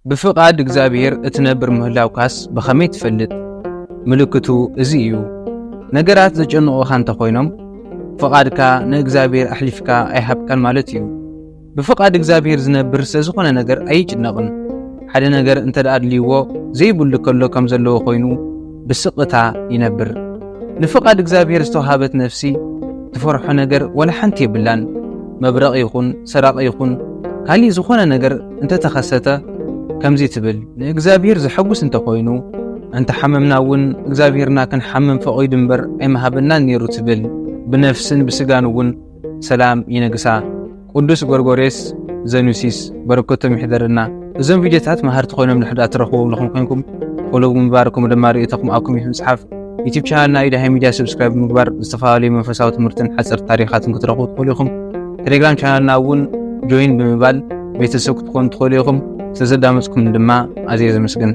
ብፍቓድ እግዚኣብሔር እትነብር ምህላውካስ ብኸመይ ትፈልጥ? ምልክቱ እዚ እዩ። ነገራት ዘጨንቑኻ እንተኾይኖም፣ ፍቓድካ ንእግዚኣብሔር ኣሕሊፍካ ኣይሃብካን ማለት እዩ። ብፍቓድ እግዚኣብሔር ዝነብር ስለ ዝኾነ ነገር ኣይጭነቕን። ሓደ ነገር እንተ ደኣ ኣድልይዎ ዘይብሉ ከሎ ከም ዘለዎ ኮይኑ ብስቕታ ይነብር። ንፍቓድ እግዚኣብሔር ዝተዋሃበት ነፍሲ ትፈርሖ ነገር ወላ ሓንቲ የብላን። መብረቕ ይኹን ሰራቕ ይኹን ካሊእ ዝኾነ ነገር እንተተኸሰተ ከምዚ ትብል፣ ንእግዚኣብሔር ዘሐጉስ እንተኾይኑ እንተሓመምና እውን እግዚኣብሔርና ክንሓምም ፈቒዱ እምበር ኣይምሃበናን ነይሩ ትብል። ብነፍስን ብስጋን እውን ሰላም ይነግሳ። ቅዱስ ጎርጎርዮስ ዘኑሲስ በረከቶም ይሕደርና። እዞም ቪድዮታት መሃርቲ ኮይኖም ድሕዳ ትረኽቡ ለኹም ኮይንኩም ፎሎ ምግባርኩም ድማ ርእይቶኹም ኣብ ኮሜንት ምጽሓፍ ዩቲብ ቻናልና ኢዳሃይ ሚድያ ሰብስክራይብ ብምግባር ዝተፈላለዩ መንፈሳዊ ትምህርትን ሓፀርቲ ታሪኻትን ክትረኽቡ ትኽእሉ ኢኹም። ቴሌግራም ቻናልና እውን ጆይን ብምባል ቤተሰብ ክትኮኑ ትኽእሉ ኢኹም። ስለዘዳመፅኩም ድማ ኣዝየ ዘመስግን።